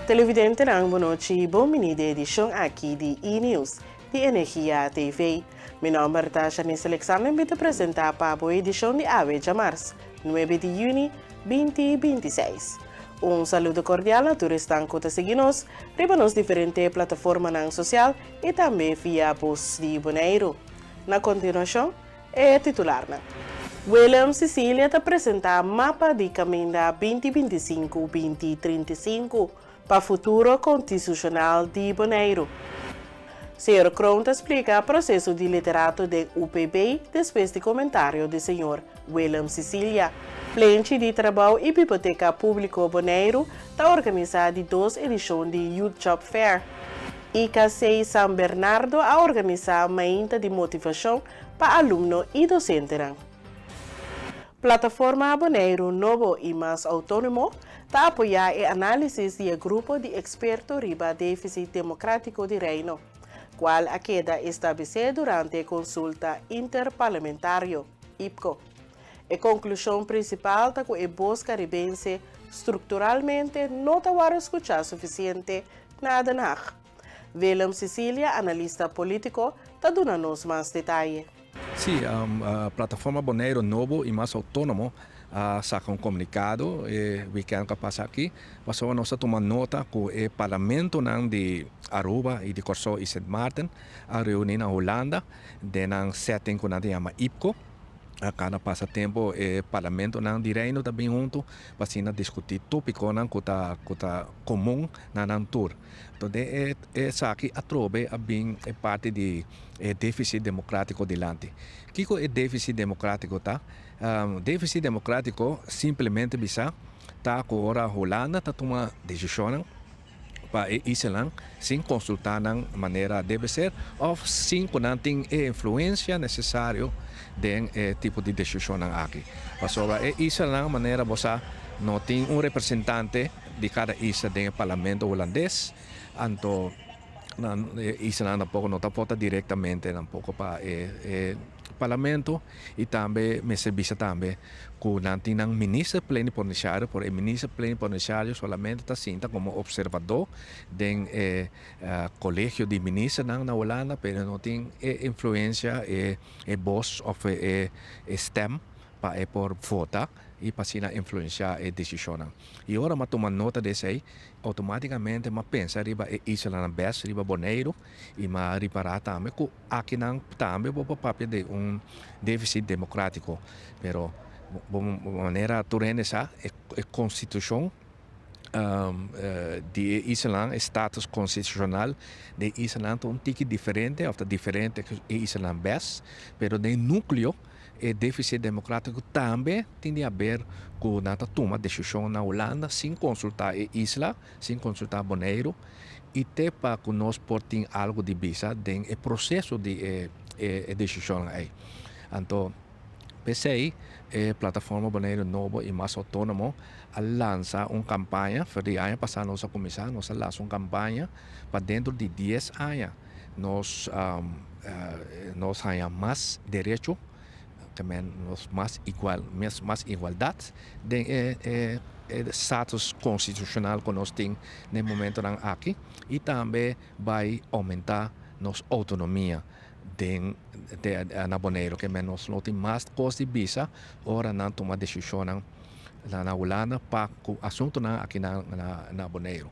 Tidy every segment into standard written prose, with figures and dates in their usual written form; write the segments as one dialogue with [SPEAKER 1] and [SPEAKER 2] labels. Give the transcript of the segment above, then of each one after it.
[SPEAKER 1] Televidentenan bon nochi, bon bini den edishon aki di E-News di Energia TV. Mi nòmber ta Shanice Alexander i mi ta presentá pa bo edishon di awe djamars, 9 di yüni 2026. Un saludo kordial na tur esnan ku ta sigui nos riba nos diferente plataformanan sosial i tambe via Bos di Boneiru. Na kontinuashon, e titularnan. Willem Cecilia ta presentá mapa di kaminda 2025 2035 pa futuro konstitushonal di Boneiru. Señor Kroon ta splika proseso di literato den UPB despues di komentario di señor Willem Cecilia. Plenchi di Trabou i Biblioteka Públiko Boneiru ta organisá di dos edishon di Youth Job Fair. IKC San Bernardo a organisá mainta di motivashon pa alumno i dosentenan. Plataforma Boneiru Nobo i Mas Outónomo ta apoyá e análisis di e grupo di eksperto riba défisit demokrátiko di Reino, kual a keda establesé durante e konsulta interparlamentario, IPCO. E konklushon prinsipal ta ku e bos karibense strukturalmente no ta wòrdu skuchá sufisiente na Den Haag. Willem Cecilia, analista polítiko, ta duna nos mas detaye.
[SPEAKER 2] Sí, Plataforma Boneiru Nobo i Mas Outónomo a saka un komunikado e wikènt ku a pasa aki, pasobra nos a tuma nota ku e parlamentonan di Aruba i di Kòrsou i Sint Maarten a reuní na Hulanda den nan setting ku nan ta yama IPCO. Kada pasa tempu e parlamentonan di Reino ta bin huntu pa asina diskutí tópikonan ku ta ku ta komun na nan tur. Enton den e esaki atrobe a bin e parti di e défisit demokrátiko dilanti. Kiko e défisit demokrátiko ta? Défisit demokrátiko simplemente bisa ta ku ora Hulanda ta tuma desishonnan pa e islanan sin konsultá nan manera debe ser òf sin ku nan tin e influensia nesesario den e tipo di desishonnan aki. Pasobra e islanan manera bo sa no tin un representante di kada isla den e parlamento hulandes, anto nan e islanan tampoko no ta vota direktamente tampoko pa e parlamento i tambe mester bisa tambe ku nan tin nan minister plenipotenciario, por e minister plenipotenciario solamente ta sinta komo observadó den e kolegio di ministernan na Hulanda, pero no tin e influensia, e bos òf e stèm pa e por vota i pa asina influensiá e desishonnan. I ora mi a tuma nota di esei, outomátikamente mi a pensa riba e islanan bes, riba Boneiru, i mi a ripará tambe ku Akinan tambe bo por papia di un deficit democratico, pero bo manera tur hende sa e constitucion di e islanan, e status constitucional di e islanan ta un tiki diferente of ta diferente ku e islanan bes, pero den nucleo e deficit democratico tambe tin di haber ku nan ta tuma decision na Hulanda sin consulta e isla, sin consulta Boneiru. I te pa ku nos por tin algu di bisa den e proseso di e e desishonnan ei. Anto p'esei e Plataforma Boneiru Nobo i Mas Outónomo a lansa un kampaña, for di aña pasá nos a kuminsá, nos a lansa un kampaña pa dentro di dies aña nos nos haña mas derecho, tamen nos mas igual, mas igualdat den e e e status konstitushonal ku nos tin na e momentonan aki i tambe bai oumentá nos outonomia den na Boneiru ke men nos no tin mas kos di bisa ora nan tuma desishonnan na Hulanda pa ku asuntunan aki na Boneiru.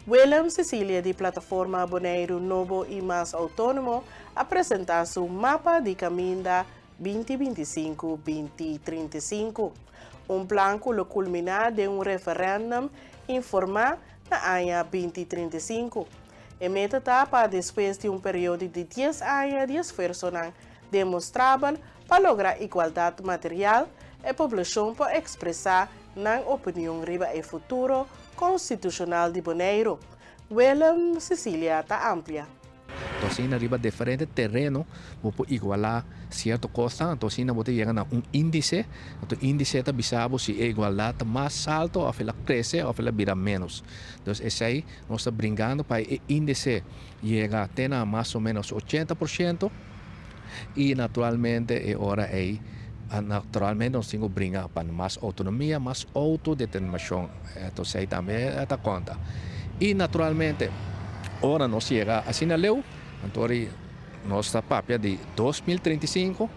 [SPEAKER 1] Willem Cecilia di Plataforma Boneiru Nobo i Mas Outónomo a presentá su Mapa di Kaminda 2025, 2035, un plan ku lo kulminá den un referèndum informá na aña 2035. E meta ta pa despues di un periodo di dies aña di esfuersonan demostrabel pa logra igualdat material, e poblashon por ekspresá nan opinion riba e futuro konstitushonal di Boneiru. Willem Cecilia ta amplia.
[SPEAKER 2] Anto asina riba diferente tereno bo por igualá sierto kosnan, anto asina bo ta yega na un índise, anto índise ta bisa bo si e igualdat ta mas alto òf el a krese òf el a bira ménos. Entonces esei nos ta bringando pa e índise yega te na mas o ménos 80% i naturalmente e ora ei naturalmente nos tin ku bringa pa mas outonomia, mas outodeterminashon, entonces esei tambe ta konta. I naturalmente ora nos yega asina leu, anto nos ta papia di 2035,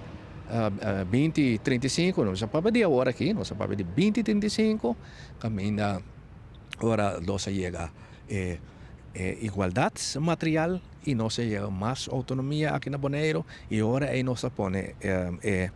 [SPEAKER 2] 2035, nos a papia di awor aki, nos a papia di 2035, kaminda ora nos a yega e igualdat material i nos a yega mas outonomia aki na Boneiru i ora ei nos a pone e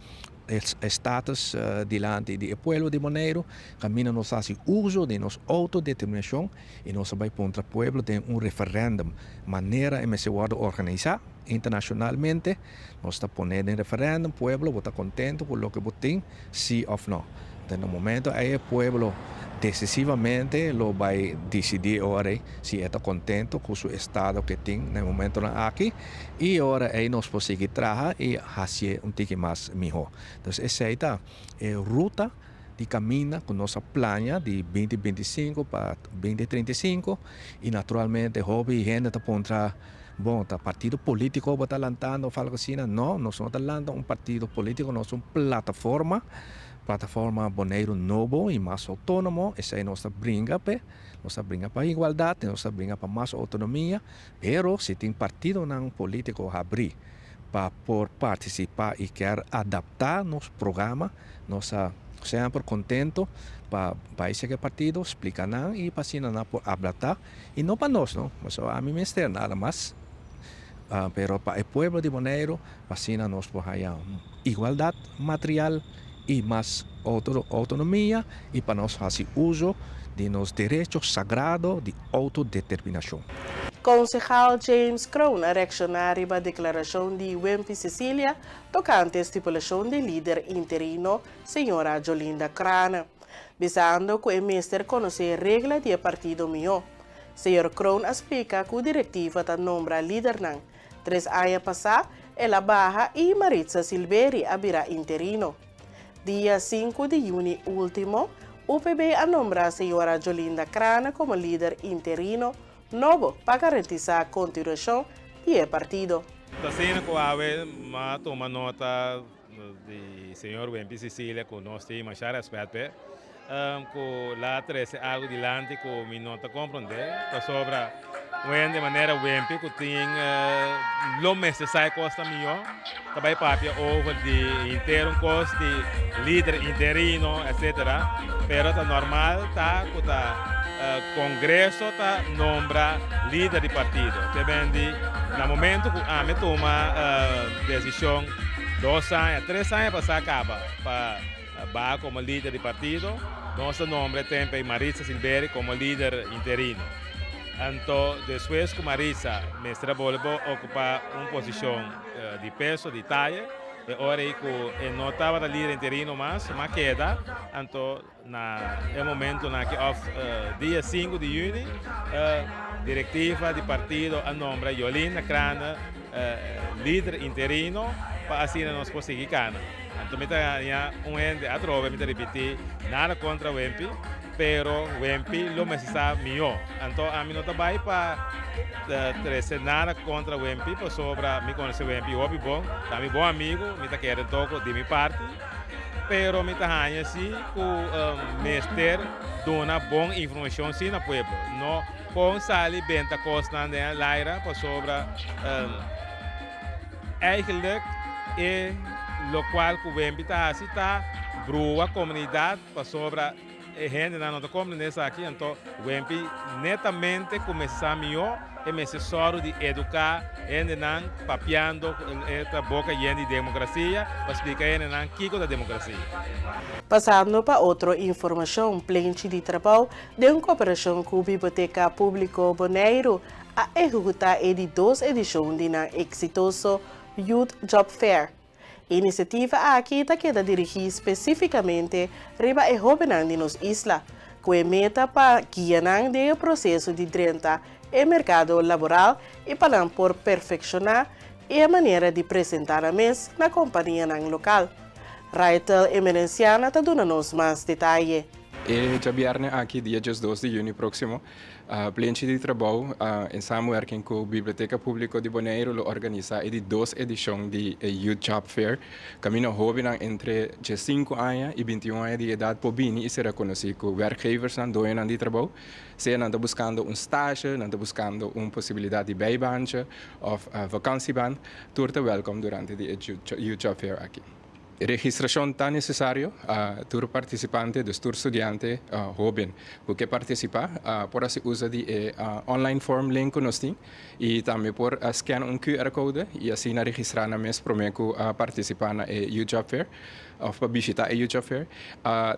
[SPEAKER 2] status dilanti di e pueblo di Boneiru, kaminda nos a hasi uso di nos outodeterminashon i nos a bai puntra pueblo den un referèndum manera e mester wòrdu organisá internashonalmente. Nos ta pone den referèndum, pueblo bo ta kontentu ku loke bo tin, sí òf nò. Den e momento ei e pueblo desisivamente lo bai disidí e ora ei si e ta kontentu ku su estado ku e tin na e momentonan aki i e ora ei nos por sigui traha i hasié un tiki mas mihó. Entonces esei ta e ruta di kaminda ku nos a plania di 2025 pa 2035 i naturalmente hopi hende ta puntra, Bon, ta partido polítiko bo ta lantando òf algu asina? No, nos no ta lanta un partido polítiko, nos ta un plataforma, Plataforma Boneiru Nobo i Mas Outónomo, esei nos ta bringa p'e, nos ta bringa pa igualdat i nos ta bringa pa mas outonomia, pero si tin partidonan polítiko habrí pa por partisipá i kier adaptá nos programa, nos ta semper kontento pa bai sega e partido, splika nan i pa asina nan por adaptá. I no pa nos no, pasobra ami mester nada mas, pero pa e pueblo di Boneiru, pa asina nos por haya igualdat material i mas outonomia i pa nos hasi uso di nos derecho sagrado di outodeterminashon.
[SPEAKER 1] Konsehal James Kroon a reakshoná riba deklarashon di Wimpy Cecilia tokante stipulashon di lider interino señora Jolinda Craane. Bisando ku e mester konosé regla di e partido mihó. Señor Kroon a splika ku direktiva ta nombra lidernan. Tres aña pasá el a baha i Maritza Silveri a bira interino. Dia sinku di yüni último, UPB a nombra señora Jolinda Craane komo lider interino nobo pa garantisá kontinuashon di e partido.
[SPEAKER 3] Ta asina ku awe m'a tuma nota Di señor Wempi Cecilia cu nos tin masha respet p'e, cu la trece algo dilanti cu mi no ta comprende, pasobra un hende manera Wempi cu tin lo mester sa e cos ta miyo, ta bay papia over di henter un cos di lider interino etcetera, pero ta normal ta cu ta congreso ta nombra lider di partido, te bendi na momento cu ami tuma decision. Dos aña, tres aña pasá kaba pa baha komo lider di partido. Nos ta nombra e tempu ei Maritza Silveri komo lider interino. Anto despues ku Maritza mester a bolbe okupá un posishon di peso, di taya, e ora ei ku e no tabata lider interino mas, ma keda. Anto Na e momentonan aki of dia sinku di yüni direktiva di partido a nombra Jolinda Craane lider interino pa asina nos por sigui kana. Anto mi ta haña un hende atrobe mi ta ripiti nada kontra Wempi pero Wempi lo mester sa mihó. Anto ami no ta bai pa trese nada kontra Wempi pasobra mi konosé Wempi hopi bon, ta mi bon amigu, mi ta kere toko di mi parti. Pero mi ta haña si ku mester duna bon informashon si na pueblo. No kon sali benta kosnan den laira pasobra eigenlijk e lokual ku Wempi ta hasi ta brua komunidat pasobra E hendenan no ta komprendé esaki, anto Wempi netamente ku mester sa mihó, e mester sòru di eduká hendenan papiando ku e ta boka yen di demokrasia pa splika hendenan kiko ta demokrasia.
[SPEAKER 1] Pasando pa otro informashon, Plenchi di Trabou, den koperashon ku Biblioteka Públiko Boneiru, a ehekutá e di dos edishon di nan eksitoso Youth Job Fair. E inisiativa aki ta keda dirigí spesífikamente riba e hóbennan di nos isla, ku e meta pa guia nan den e proseso di drenta e merkado laboral i pa nan por perfekshoná e manera di presentá nan mes na kompanianan lokal. Raitel Emerenciana ta duna nos mas detaye.
[SPEAKER 4] E djabièrnè aki, dia 12 di yüni próksimo, Plenchi di Trabou en samenwerking ku Biblioteka Públiko di Boneiru lo organisá e di dos edishon di e Youth Job Fair. Kaminda hóbennan entre 15 aña i 21 aña di edat por bini i sera konosí ku werkgeversnan, doñonan di trabou. Sea nan ta buskando un stage, nan ta buskando un posibilidat di bijbaantje òf vakansiebaan, tur ta wèlkom durante di e Youth Job Fair aki. Registrashon ta nesesario. Tur partisipante, dus tur studiante hóben ku ke partisipá, por hasi uso di e online form link ku nos tin i tambe por scan un QR code i asina registrá nan mes promé ku partisipá na e Youth Job Fair òf pa bishitá e Youth Job Fair.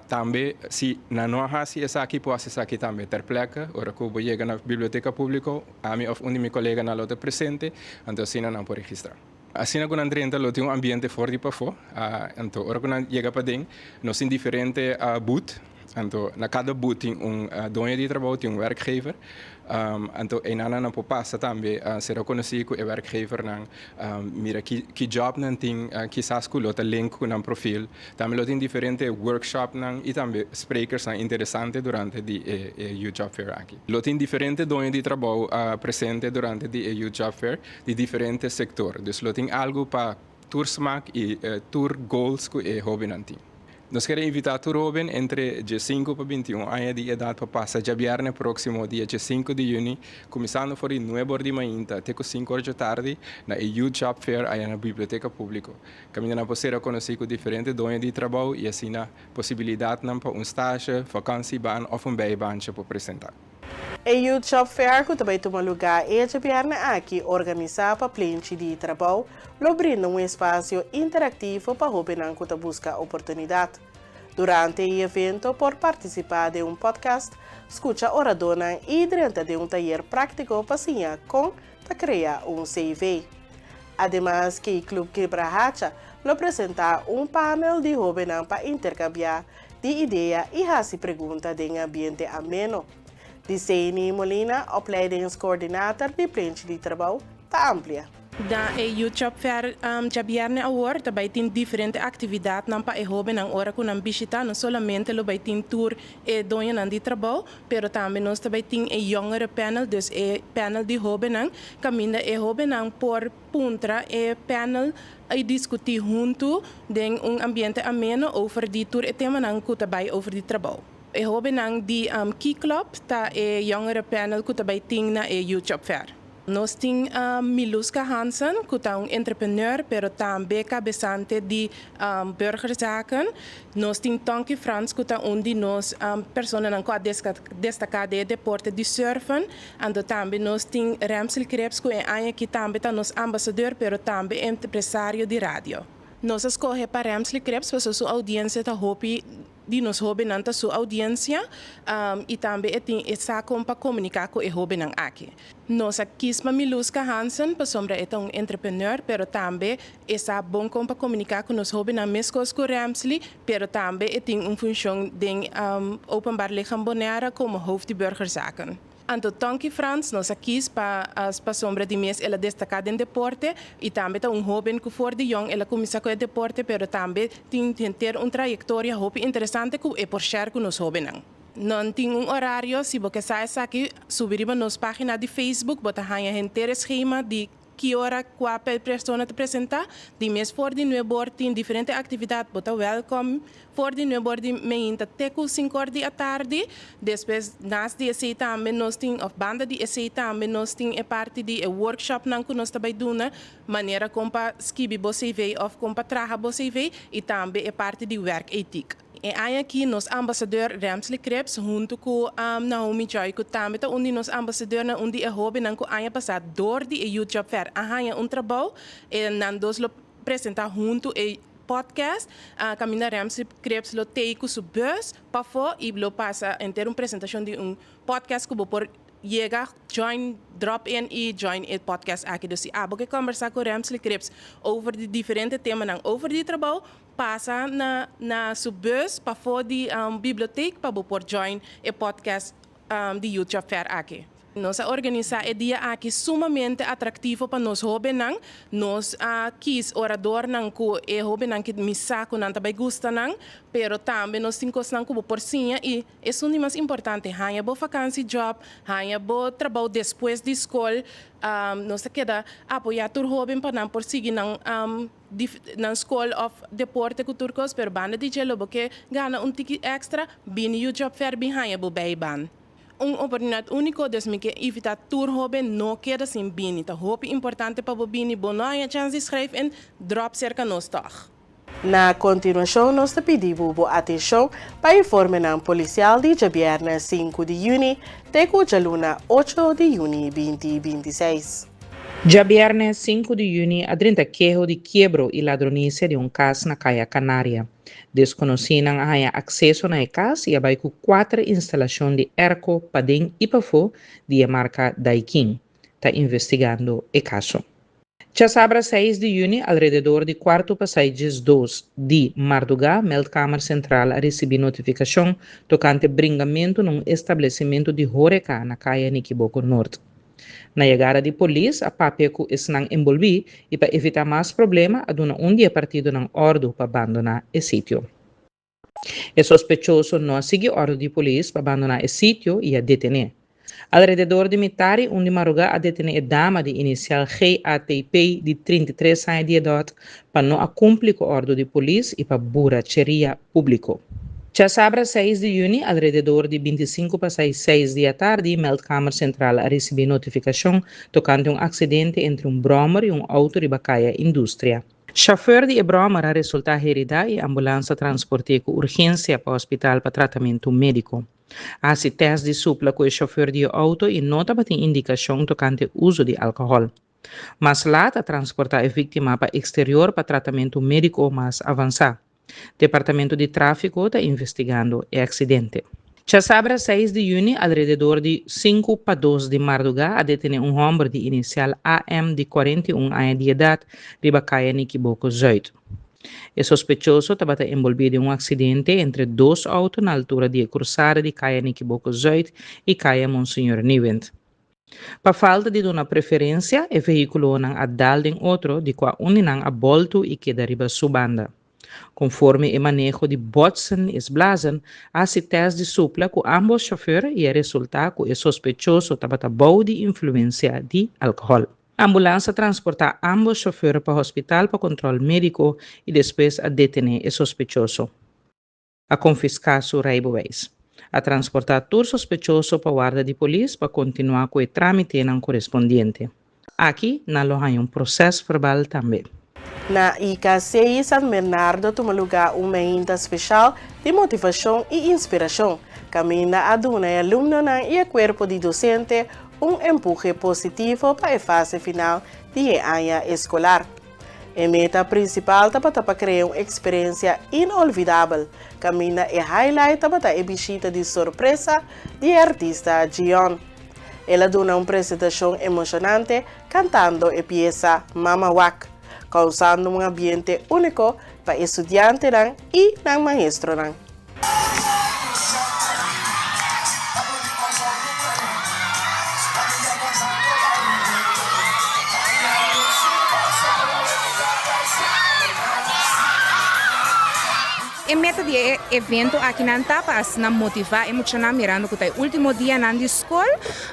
[SPEAKER 4] Tambe si nan no a hasi esaki por hasi esaki tambe ter plekke ora ku bo yega na Biblioteka Públiko, ami òf un di mi koleganan lo ta presente, anto asina nan por registrá. Asina ku nan drenta lo tin un ambiente for di pafó. Anto ora ku nan yega paden nos tin diferente booth. Anto na kada booth tin un doño di trabou, tin un werkgever. Anto einan nan por pasa tambe sera konosí ku e werkgevernan, mira ki job nan tin, kisas ku lo ta link ku nan profil. Tambe lo tin diferente workshopnan i tambe sprekersnan interesante durante di e Youth Job Fair aki. Lo tin diferente doño di trabou presente durante di e Youth Job Fair di diferente sektor. Dus lo tin algu pa tur smak i tur goals ku e hóbennan tin. Nos kere invitá tur hóben entre 15 pa 21 aña di edat pa pasa djabièrnè próksimo dia 5 di yüni, kuminsando for di 9 or di mainta te ku 5 or djatardi na e Youth Job Fair aya na Biblioteka Públiko. Kaminda nan por sera konosí ku diferente doño di trabou i asina posibilidatnan pa un stasje, vakansiebaan òf un bijbaantje por presentá.
[SPEAKER 1] E Youth Job Fair ku ta bai tuma lugá e djabièrnè aki, organisá pa Plenchi di Trabou, lo brinda un espasio interaktivo pa hóbennan ku ta buska oportunidat. Durante e evento por partisipá den un podcast, skucha oradónan i drenta den un tayer práktiko pa siña kon ta krea un CV. Ademas, Key Club Kibrahacha lo presentá un panel di hóbennan pa interkambiá di idea i hasi pregunta den ambiente ameno. Diseini Molina, opleidingscoördinator di Plenchi di Trabou, ta amplia.
[SPEAKER 5] Na e Youth Job Fair djabièrnè awor ta bai tin diferente aktividatnan pa e hóbennan ora ku nan bishitá. No solamente lo bai tin tur e doñonan di trabou, pero tambe nos ta bai tin e jongere panel, dus e panel di hóbennan, kaminda e hóbennan por puntra e panel i diskutí huntu den un ambiente ameno over di tur e temanan ku ta bai over di trabou. E hóbennan di Key Club ta e jongere panel ku ta bai tin na e Youth Job Fair. Nos tin Miluska Hansen ku ta un entrepreneur pero tambe kabesante di Burgerzaken. Nos tin Tonky Frans ku ta un di nos personanan ku a destaká den e deporte di surfen. Anto tambe nos tin Remsel Krebs ku e aña aki tambe ta nos ambasador pero tambe empresario di radio. Nos a skohe pa Remsel Krebs pasobra su oudiensia ta hopi di nos hóbennan ta su oudiensia i tambe e tin e sa kon pa komuniká ku e hóbennan aki. Nos a kis pa Miluska Hansen pasobra e ta un entrepreneur pero tambe e sa bon kon pa komuniká ku nos hóbennan meskos ku Remsli pero tambe e tin un funshon den Openbaar Lichaam Bonaire komo hoofd di Burgerzaken. Anto Tonky Frans nos a kis pa pasobra di mes el a destaká den deporte i tambe ta un hóben ku for di yòn el a kuminsá ku e deporte pero tambe tin henter un trayektoria hopi interesante ku e por share ku nos hóbennan. Nan tin un orario, si bo ke sa esaki subi riba nos página di Facebook bo ta haña henter e schema di ki ora kua persona ta presentá. Di mes for di nuebe or tin diferente aktividat, bo ta wèlkòm for di nuebe or di meinta te ku sinku or di atardi. Despues nas di esei tambe nos tin òf banda di esei tambe nos tin e parti di e workshopnan ku nos ta bai duna, manera kon pa skibi bo CV òf kon pa traha bo CV i tambe e parti di wèrketiek. E aña aki nos ambasador Remsley Krebs huntu ku Naomi Joy ku tambe ta un di nos ambasadornan, un di e hóbennan ku aña pasá dor di e Youth Job Fair a haña un trabou. E nan dos lo presentá huntu e podcast kaminda Remsley Krebs lo tei ku su bus pafó i lo pasa henter un presentashon di un podcast ku bo por yega join drop in i join e podcast aki. Dus si abo ke kòmbersá ku Remsley Krebs over di diferente temanan over di trabou, Pasa na na su bus pafó di bibliotek pa bo por join e podcast di Youth Job Fair aki. Nos a organisá e dia aki sumamente atraktivo pa nos hóbennan. Nos a kis oradornan ku e hóbennan ke misa ku nan ta bai gusta nan, pero tambe nos tin kosnan ku bo por siña i esun di mas importante, haña bo vakansi job, haña bo trabou despues di skol. Nos ta keda apoyá tur hóben pa nan por sigui nan nan skol òf deporte ku tur kos, pero banda di dje lo bo ke gana un tiki èkstra, bini Youth Job Fair bin haña bo bijbaan. Un oportunidat úniko, dus mi ke invitá tur hóben no keda sin bini. Ta hopi importante pa bo bini, bo no haña chèns di schrijf in, dròp serka nos tòg.
[SPEAKER 1] Na kontinuashon nos ta pidi bo bo atenshon pa informenan polisial di djabièrnè sinku di yüni te ku djaluna ocho di yüni binti 26.
[SPEAKER 6] Djabièrnè sinku di yüni a drenta keho di kiebro i ladronisia di un kas na Kaya Kanaria. Deskonosínan a haña akseso na e kas i a bai ku kuater instalashon di èrko paden i pafó di e marka Daikin. Ta investigando e kaso. Djasabra seis di yüni alrededor di kuartu pasai 12 di mardugá Meldkamer Sentral a risibí notifikashon tokante bringamentu na un establesimentu di hóreka na Kaya Nikiboko Nort. Na yegada di polis a papia ku esnan enbolbí i pa evitá mas problema a duna un di e partidonan òrdu pa bandoná e sitio. E sospechoso no a sigui òrdu di polis pa bandoná e sitio i a detené. Alrededor di mitari un di marugá a detené e dama di inisial GATP di 33 aña di edat pa no a kumpli ku òrdu di polis i pa buracheria públiko. Djasabra seis di yüni, alrededor di 25 pasai seis di atardi, Meldkamer Sentral a risibí notifikashon tokante un aksidente entre un bròmer i un outo riba Kaya Industria. Shofèr di e bròmer a resultá heridá i ambulans a transport'é ku urgensia pa hospital pa tratamentu médiko. A hasi tèst di supla ku e shofèr di e outo i no tabatin indikashon tokante uso di alkohòl. Mas lat a transportá e víktima pa eksterior pa tratamentu médiko mas avansá. Departamento di Tráfiko ta investigando e aksidente. Djasabra seis di yüni alrededor di sinku pa dos di mardugá a detené un hòmber di inisial AM di 41 aña di edat riba Kaya Nikiboko Zuid. E sospechoso tabata enbolbí den un aksidente entre dos outo na altura di e krusada di Kaya Nikiboko Zuid i Kaya Monseñor Nieuwind. Pa falta di duna preferensia, e vehíkulonan a dal den otro, di kua un di nan a bòltu i keda riba su banda. Konforme e maneho di botsen is blazen, a hasi tèst di supla ku ámbos shofèr i a resultá ku e sospechoso tabata bou di influensia di alkohòl. Ambulans a transportá ámbos shofèr pa hospital pa kontròl médiko i despues a detené e sospechoso. A konfiská su reibewijs. A transportá tur sospechoso pa warda di polis pa kontinuá ku e trámitenan korespondiente. Aki nan lo haña un prosèsverbal tambe.
[SPEAKER 1] Na IKC San Bernardo tuma lugá un meinta speshal di motivashon i inspirashon, kaminda a duna e alumnonan i e kuerpo di dosente un empuhe positivo pa e fase final di e aña eskolar. E meta prinsipal tabata pa krea un eksperensia inolvidabel, kaminda e highlight tabata e bishita di sorpresa di e artista Gion. El a duna un presentashon emoshonante kantando e piesa Mama Wak, kousando un ambiente úniko pa e studiantenan i nan maestronan.
[SPEAKER 7] E meta di e evento akinan ta pa asina motivá e muchanan mirando ku ta e último dianan di skol,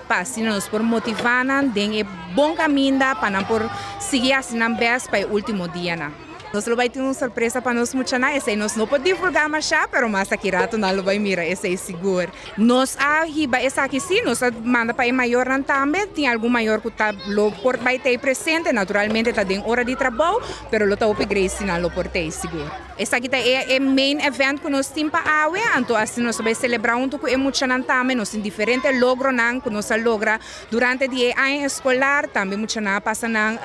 [SPEAKER 7] pa asina nos por motivá nan den e bon kaminda pa nan por sigui hasi nan bèst pa e último dianan. Nos lo bai tin un sorpresa pa nos muchanan, esei nos no por divulgá mashá, pero mas aki rato nan lo bai mira esei sigur. Nos a hiba esaki sí, nos a manda pa e mayornan tambe, tin algun mayor ku ta lo por bai t'ei presente, naturalmente ta den ora di trabou, pero lo ta hopi great si nan lo por t'ei sigur. Esaki ta e e main event ku nos tin pa awe, anto asina nos ta bai selebrá huntu ku e muchanan tambe, nos tin diferente logronan ku nos a logra durante di e aña eskolar, tambe muchanan a pasa nan.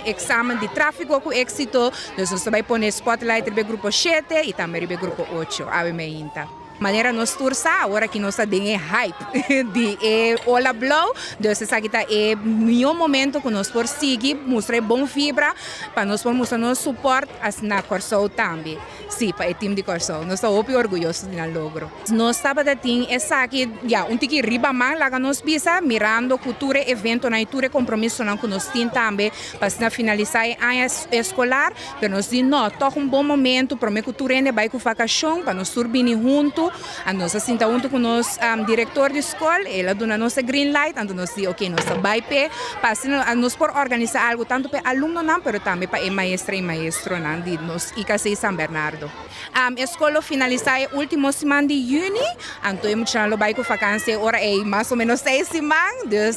[SPEAKER 7] Examen di tráfiko ku éksito, dus nos ta bai pone spotlight riba e grupo shete i tambe riba e grupo ocho, awe meinta. Manera nos tur sa, awor aki nos ta den e hype di e ola blou, dus esaki ta e mihó momento ku nos por sigui mustra e bon vibra pa nos por mustra nos support na Kòrsou tambe. Sí, pa e team di Kòrsou. Nos ta hopi orguyoso di nan logro. Nos tabata tin esaki ya un tiki riba man, laga nos bisa, mirando ku tur e eventonan i tur e kompromisonan ku nos tin tambe pa asina finalisá e aña eskolar. Pero nos di no, tòg un bon momento promé ku tur hende bai ku vakashon pa nos tur bini huntu. Anto nos a sinta huntu ku nos direktor di skol, el a duna nos e green light, anto nos di oke nos ta bai p'e pa asina nos por organisá algu tantu pa e alumnonan pero tambe pa e maestra i maestronan di nos IKC San Bernardo. E skol lo finalisá e último siman di yüni, anto e muchanan lo bai ku vakansia e ora ei mas o ménos seis siman. Dus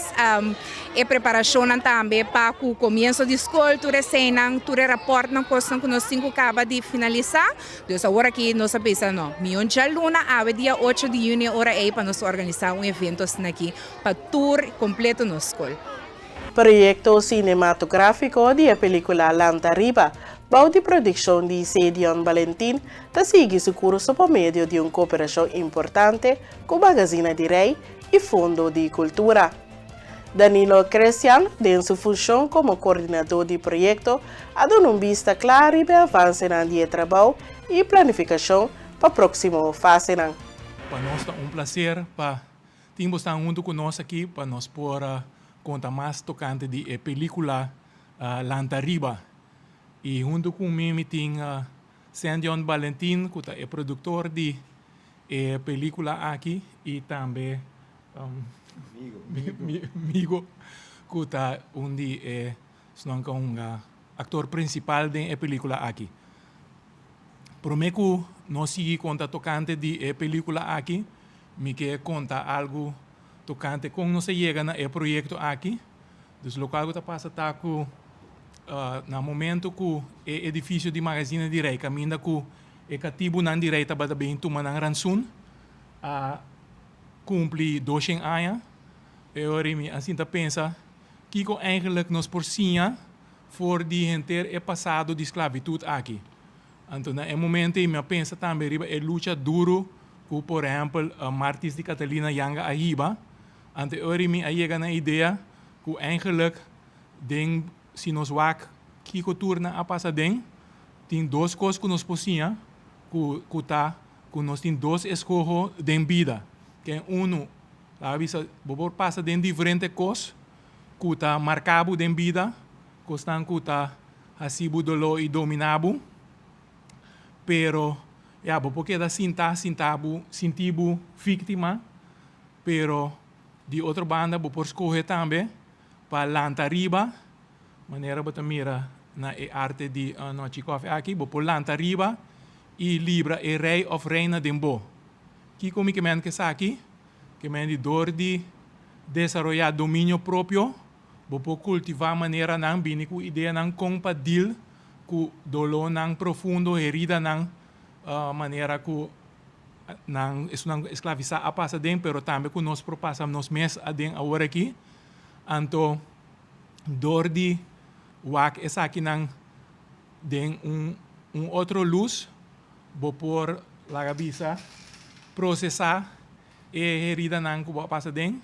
[SPEAKER 7] e preparashonnan tambe pa ku komienso di skol, tur eseinan, tur e rapòrtnan, kosnan ku nos tin ku kaba di finalisá. Dus awor aki nos a bisa no, mion djaluna awe dia ocho di yüni e ora ei pa nos organisá un evento asina aki pa tur kompleto nos skol.
[SPEAKER 1] Proyekto sinematográfiko di e pelíkula Lanta Riba, bou di produkshon di Cedion Balentin, ta sigui su kurso pa medio di un kooperashon importante ku Magazina di Rei i Fondo di Kultura. Danilo Cresian, den su funshon komo koordinadó di proyekto, a duna un bista kla riba e avansenan di e trabou i planifikashon pa próksimo fasenan.
[SPEAKER 8] Pa nos ta un plaser pa Tin bo stan huntu ku nos aki pa nos por konta mas tokante di e pelikula Lanta Riba. I huntu ku mi mi tin Sandion Balentin ku ta e produktor di e pelikula aki i tambe Migo ku ta un di e esnan ku a hunga aktor prinsipal den e pelikula aki. Promé ku nos sigui konta tokante di e pelikula aki, mi ke konta algu tokante kon nos a yega na e proyekto aki. Dus lokual ku ta pasa ta ku na momento ku e edifisio di Magazine di Rei kaminda ku e katibunan di Rei tabata bin tuma nan ransun a kumpli doshen aña, e ora mi a sinta pensa kiko eigenlik nos por siña for di henter e pasado di sklabitut aki. Anto na e momento ei mi a pensa tambe riba e lucha duru ku por ehèmpel Martis di Catalina Janga a hiba. Anto e ora ei mi a yega na e idea ku eigenlik den si nos wak kiko tur nan a pasa den, tin dos kos ku nos por siña ku ku ta ku nos tin dos eskoho den bida. Ken unu, laga bisa bo por pasa den diferente kos ku ta marka bo den bida, kosnan ku ta hasi bo doló i dominá bo, pero ya bo por keda sintá sinta bo sinti bo víktima, pero di otro banda bo por skohe tambe pa lanta riba, manera bo ta mira na e arte di Nochi Kòfi aki, bo por lanta riba i libra e rei òf reina den bo. Kiko mi ke mende ku esaki? Ke mende dor di desaroyá dominio propio, bo por kultivá maneranan, bini ku ideanan kon pa deal ku dolónan profundo, heridanan, manera ku nan esunnan esklavisá a pasa den, pero tambe ku nos por pasa nos mes aden awor aki. Anto dor di wak esakinan den un un otro lus, bo por laga bisa prosesá e heridanan ku bo a pasa den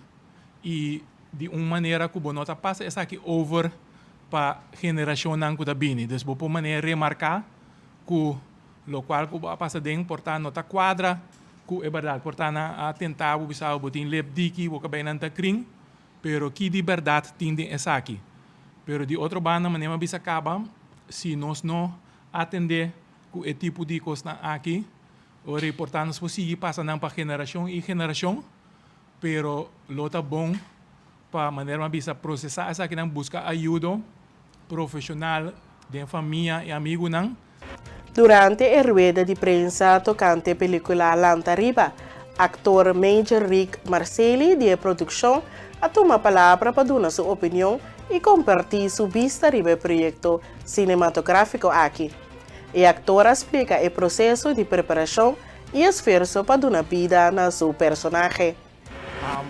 [SPEAKER 8] i di un manera ku bo no ta pasa esaki over pa generashonnan ku ta bini. Dus bo por manera remarká ku lokual ku bo a pasa den por ta no ta kuadra ku e bèrdat. Por ta nan a tenta bo bisa bo tin lep diki, bo kabeinan ta krin, pero ki di bèrdat tin den esaki? Pero di otro banda manera mi a bisa kaba, si nos no atendé ku e tipo di kosnan aki, Ora e por ta nos por sigui pasa nan pa generashon i generashon, pero lo ta bon pa manera mi a bisa prosesá esakinan, buska ayudo profeshonal den famia i amigunan.
[SPEAKER 1] Durante e rueda di prensa tokante e pelikula Lanta Riba, aktor Major Rick Marceli di e produkshon a tuma palabra pa duna su opinion i kompartí su bista riba e proyekto sinematográfiko aki. E aktor a splika e proseso di preparashon i esfuerso pa duna bida na su personahe.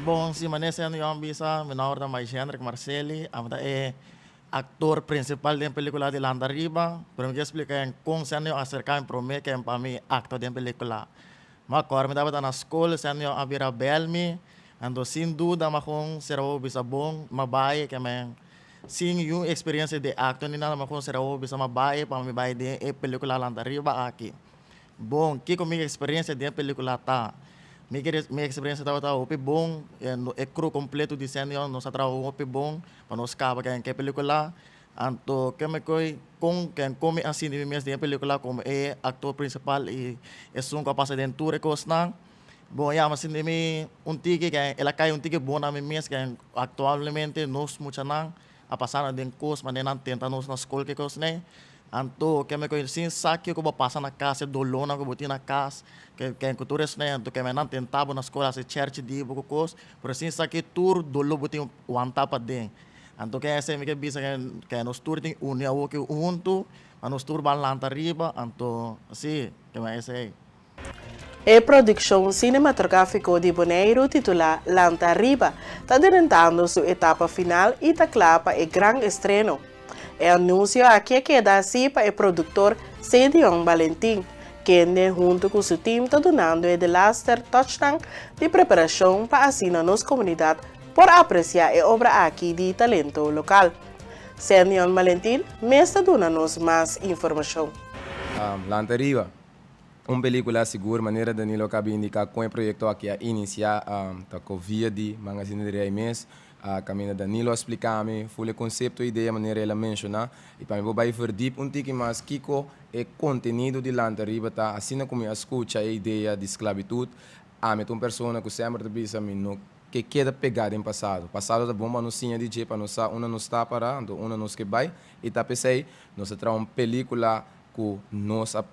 [SPEAKER 9] Bon, si manera siendo yo a bisa, mi nomber ta Mike Hendrik Marceli, ami ta e aktor prinsipal den pelikula di Lanta Riba, pero mi ke splika en kon siendo yo a aserka mi prome ken pa mi aktua den pelikula. Mi a kòrda mi tabata na skol, Sendion a bira bèl mi, anto sin duda mi a kon sera hopi bisa bon, mi a bai ke men sin niun eksperensia di akto ni nada mi a kon sera hopi bisa mi a bai pa mi bai den e pelikula Lanta Riba aki. Bon, kiko mi eksperensia den e pelikula ta? Mi mi eksperensia tabata hopi bon, e crew kompleto di Sendion nos a traha hopi bon pa nos kaba ku e pelikula. Anto ke mi koe kon ken kon mi a sinti mi mes den e pelikula komo e aktor prinsipal i esun ku a pasa den tur e kosnan. Bon ya mi a sinti mi un tiki ken el a kai un tiki bon na mi mes ken aktualmente nos muchanan a pasa den kos manera nan tenta nos na skol ke kosnan. Anto ke mi koe sin sa kiko bo pasa na kas e dolónan ku bo tin na kas ke ken ku tur esnan anto ke nan tenta bo na skol hasi chèrchi di bo ku kos pero sin sa ke tur doló bo tin wanta paden. Anto ke esei mi ke bisa ke nos tur tin uni awoki huntu pa nos tur ban lanta riba, anto si, ke men esei.
[SPEAKER 1] E produkshon sinematográfiko di Boneiru titulá Lanta Riba ta drentando su etapa final i ta kla pa e gran estreno. E anunsio aki a keda hasi pa e produktor Cedion Balentin, kende huntu ku su tim ta dunando e delaster touchnan di preparashon pa asina nos komunidat por apresiá e obra aki di talento lokal. Cedion Balentin mes ta duna nos mas informashon.
[SPEAKER 4] Lanta Riba, un pelíkula sigur manera Danilo a indiká kon e proyekto aki a inisiá ta ku via di Magazine di Rei mes. Kaminda Danilo a splika mi ful e konsepto, idea manera el a menshoná i pa mi por bai verdiep un tiki mas kiko e kontenido di Lanta Riba ta. Asina ku mi a skucha e idea di sklabitut, ami ta un persona ku semper ta bisa mi no ke keda pegá den pasado. Pasado ta bon pa nos siña di dje, pa nos sa unda nos ta pará, anto unda nos ke bai i ta p'esei nos a traha un pelíkula ku nos a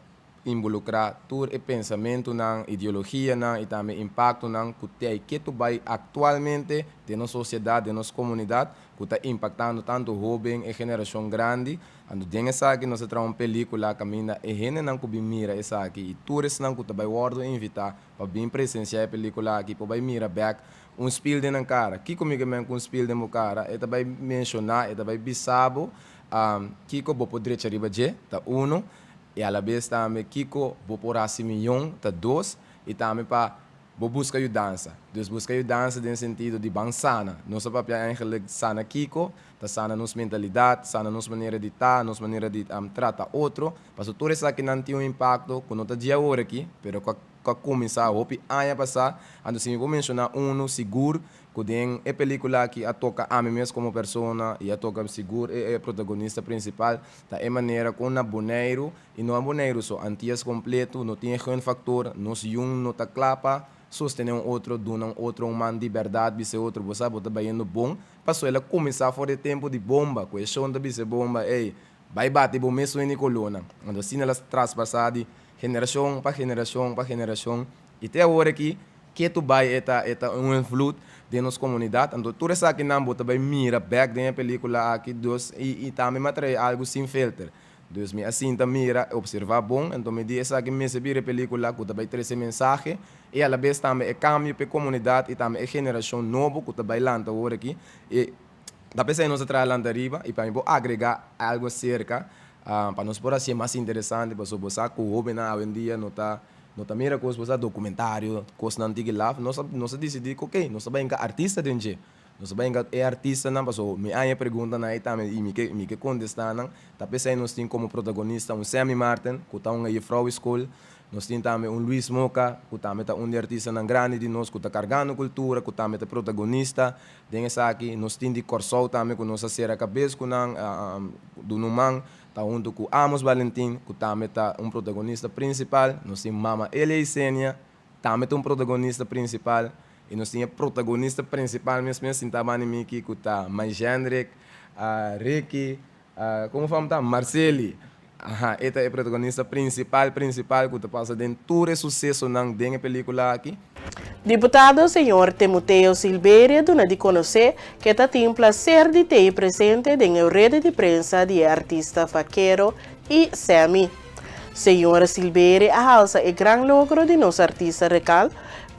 [SPEAKER 4] involukrá tur e pensamentunan, ideologianan i tambe impaktonan ku tei ketu bai aktualmente den nos sosiedat, den nos komunidat, ku ta impaktando tantu hóben e generashon grandi. Anto den esaki nos a traha un pelíkula kaminda e hendenan ku bin mira esaki i tur esnan ku ta bai wòrdu invitá pa bin presensiá e pelíkula aki por bai mira bèk un spil den nan kara. Kiko mi ke men ku un spil den bo kara? E ta bai menshoná, e ta bai bisa bo kiko bo por drecha riba dje, ta unu. I alabes tambe kiko bo por hasi miyon ta dos i tambe pa bo buska yudansa. Dus buska yudansa den sentido di ban sana. Nos a papia eigenlijk sana kiko, ta sana nos mentalidat, sana nos manera di ta, nos manera di trata otro. Pasobra tur esakinan tin un impakto ku no ta dje awor aki, pero ku a kuminsá hopi aña pasá. Anto si mi por menshoná unu sigur Ku den e pelikula aki a toka ami mes komo persona i a toka sigur e protagonista prinsipal, ta e manera kon na Boneiru, i no a Boneiru so, Antias kompletu, no tin e gunfaktor, nos yun no ta kla pa sostené un otro, duna un otro un man di bèrdat, bisa e otro bo sa bo ta bayendo bon, paso el a kuminsá for di e tempu di bomba, ku e shon ta bisa e bomba, ey, bai bati bo mes sueño di kolónan. Anto asina el a traspasá di generashon pa generashon pa generashon. I te awor aki, ketu bai e ta e ta un invloed den nos komunidat. Anto tur esakinan bo ta bai mira bèk den e pelíkula aki, dus i i tambe mi a trae algu sin filter. Dus mi a sinta mira, opservá bon, anto mi di esaki mester bira e pelíkula ku ta bai trese mensahe i alabes tambe e kambio pa e komunidat i tambe e generashon nobo ku ta bai lanta awor aki. I ta p'esei nos a traha Lanta Riba i pa mi por agregá algu aserka pa nos por hasié mas interesante pasobra bo sa ku hóbennan awendia no ta No ta mira kos bo sa documentario, kosnan tiki laf, nos a nos a dicidi cu ok, nos ta bay hinca artista den dje. Nos ta bay hinca e artistanan paso mi haña preguntanan ey tambe y mi ke mi ke contesta nan. Ta pesey nos tin como protagonista un Sammy Marten cu ta un juffrouw school, nos tin tambe un Luis Moca cu tambe ta un di artistanan grandi di nos cu ta cargando cultura, cu tambe ta protagonista den esaki. Nos tin di Corsou tambe cu nos a cera cabes cu nan, duna un man. Ta huntu ku Amos Valentin, ku tambe ta un protagonista prinsipal. Nos tin Mama Elia Isenia, tambe ta un protagonista prinsipal. I nos tin e protagonista prinsipal mes mes sintá banda di mi aki ku ta Maijendrik, Ricky, komo fam ta? Marceli. Aha, e ta e protagonista prinsipal prinsipal ku ta pasa den tur e susesonan den e pelikula aki.
[SPEAKER 1] Diputado señor Temoteo Silberie duna di konosé ke ta tin plaser di tei presente den e rede di prensa di e artista Vaquero i Sammy. Señor Silberie a halsa e gran logro di nos artista rekal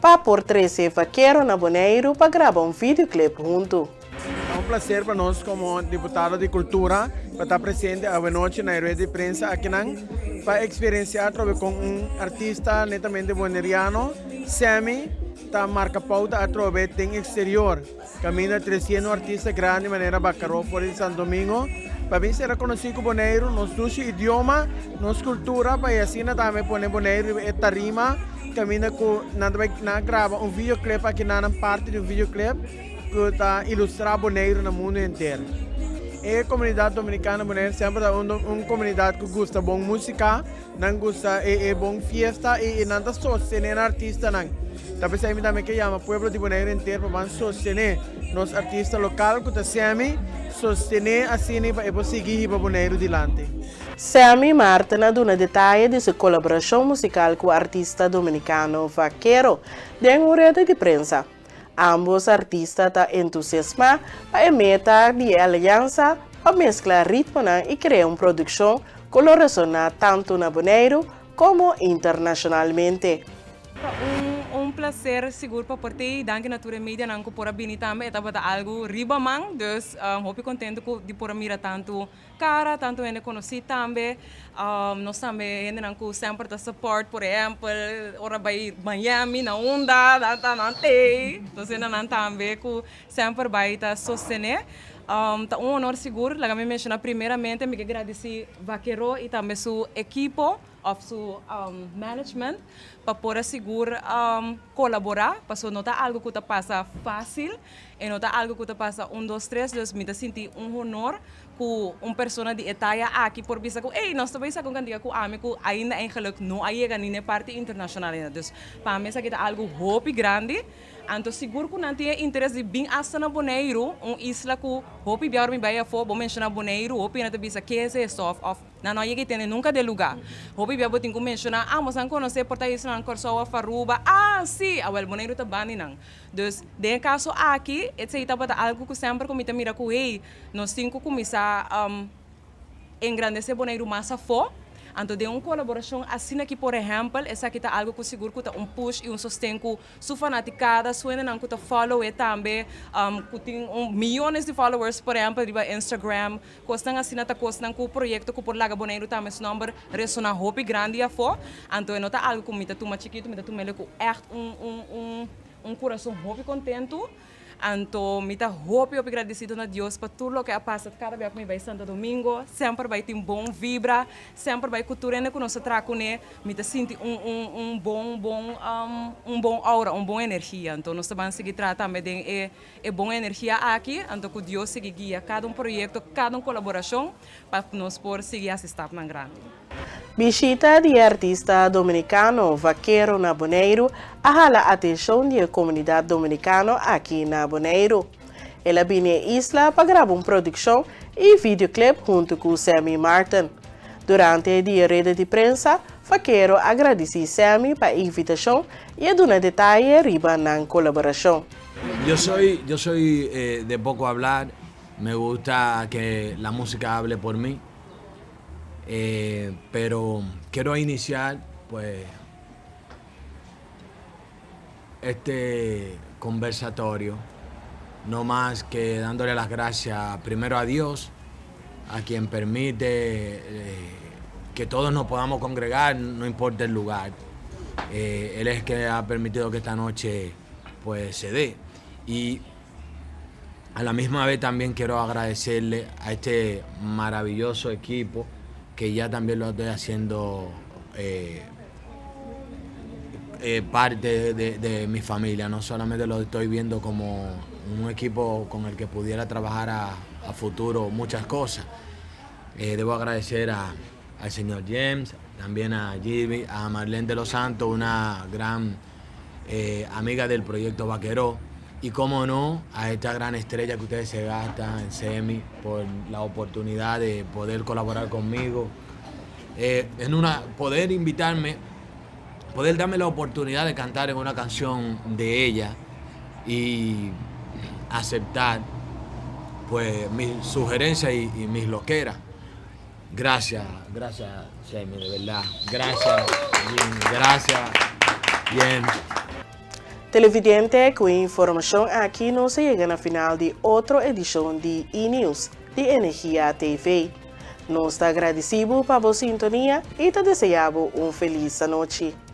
[SPEAKER 1] pa por trese Vaquero na Boneiru pa graba un videoclip huntu.
[SPEAKER 10] un placer pa nos como diputado di cultura pa ta presente awenochi na e rueda di prensa akinan pa experiencia atrobe con un artista netamente boneriano, Sammy, ta marca pauta atrobe den exterior caminda treciendo artista grandi manera Bacaró for di Santo Domingo pa bin sera conoci cu Boneiru, nos dushi idioma, nos cultura pa y asina tambe pone Boneiru riba e tarima caminda cu nan ta bay nan a graba un videoclip aki nan nan parti di un videoclip cu ta ilustra Boneiru na mundo henter. E comunidad dominicano na Boneiru semper ta un un comunidad cu gusta bon musica, nan gusta e e bon fiesta y y nan ta sostene nan artistanan. Ta pesey mi tambe ke yama pueblo di Boneiru henter pa ban sostene nos artista local cu ta Sammy, sostene asina pa e por sigui hiba Boneiru dilanti.
[SPEAKER 1] Sammy Marten a duna detaye di su kolaborashon musikal ku artista dominikano Vaquero den un reda di prensa. Ambos artista ta entusiasmá pa e meta di e aliansa pa meskla ritmonan i krea un produkshon ku lo resoná tantu na Boneiru komo internashonalmente.
[SPEAKER 11] Ta un un placer sigur pa por tei. Danki na tur e medianan ku por a bini tambe. E tabata algu riba man, dus hopi kontentu ku di por a mira tantu Cara, tanto hende conoci tambe. Nos tambe hendenan cu semper ta support, por ehempel, ora bay Miami na unda, nan ta nan tey. Nos hendenan tambe cu semper bay ta sostene. Ta un honor sigur. Laga mi menciona primeramente mi ke gradici Vaquero y tambe su ekipo of su management pa por a sigur colabora, pasobra no ta algo cu ta pasa facil. E no ta algo cu ta pasa un dos tres, dus mi ta sinti un honor cu un persona di e taya aki por bisa cu ey nos ta bay saca un cantica cu ami cu ainda eigenlijk no a yega ni na e parti internacional ainda. Dus pa mi esaki ta algo hopi grandi. Anto sigur cu nan tin e interes di bin hasta na Boneiru, un isla cu hopi bia ora mi bay afo bo menciona Boneiru hopi hende ta bisa ke es esto of of Nan no a yega i tende nunka den lugá. Hopi bia bo tin ku menshoná, ah, mos nan konosé por ta islanan Kòrsou òf Aruba. Ah, sí! Awèl, Boneiru ta bandi nan. Dus, den e kaso aki, esei tabata algu ku semper ku mi ta mira ku, hey, nos tin ku kuminsá engrandesé Boneiru mas afó. Anto den un kolaborashon asina aki, por ehèmpel, esaki ta algu ku sigur ku ta un push i un sosten ku Su fanaticada, su hendenan cu ta follow e tambe, cu tin un miyones di followers por ehempel riba Instagram. Cosnan asina ta cosnan cu proyecto cu por laga Boneiru tambe su nomber resona hopi grandi afo. Anto e no ta algo cu mi ta tuma chikito, mi ta tumele cu echt un un un un curason hopi contento. Anto mi ta hopi hopi gradisido na Dios pa tur loke a pasa kada bia ku mi bai Santo Domingo, semper bai tin bon vibra, semper bai ku tur hende ku nos ta traha kuné, mi ta sinti un un un bon bon un bon aura, un bon energia. Anto nos ta ban sigui traha tambe den e e bon energia aki, anto ku Dios sigui guia kada un proyekto, kada un kolaborashon pa nos por sigui hasi stapnan grandi.
[SPEAKER 1] Bishita di e artista dominikano Vaquero na Boneiru a hala atenshon di e komunidat dominikano aki na Boneiru. El a bini e isla pa graba un produkshon i videoclip huntu ku Sammy Martin. Durante di e reda di prensa, Vaquero a gradisí Sammy pa e invitashon i a duna detaye riba nan kolaborashon.
[SPEAKER 12] Yo soy, yo soy de poco hablar, me gusta que la música hable por mí. Eh, pero quiero iniciar pues este conversatorio no más que dándole las gracias primero a Dios, a quien permite eh, que todos nos podamos congregar, no importa el lugar. Eh, él es el que ha permitido que esta noche pues se dé. Y a la misma vez también quiero agradecerle a este maravilloso equipo que ya también lo estoy haciendo eh, eh, parte de, mi familia, no solamente lo estoy viendo como un equipo con el que pudiera trabajar a, futuro muchas cosas. Eh, debo agradecer al señor James, también a Jimmy, a Marlene de los Santos, una gran amiga del proyecto Vaqueró. Y cómo no, a esta gran estrella que ustedes se gastan en Semi por la oportunidad de poder colaborar conmigo. Eh, en una, poder invitarme, poder darme la oportunidad de cantar en una canción de ella y aceptar pues mis sugerencias y, mis loqueras. Gracias, gracias, Semi, de verdad. Gracias, gracias, James.
[SPEAKER 1] Televidente, ku e informashon aki nos a yega na final di otro edishon di E-News di Energia TV. Nos ta agradesí bo pa bo sintonia i ta deseá bo un felis anochi.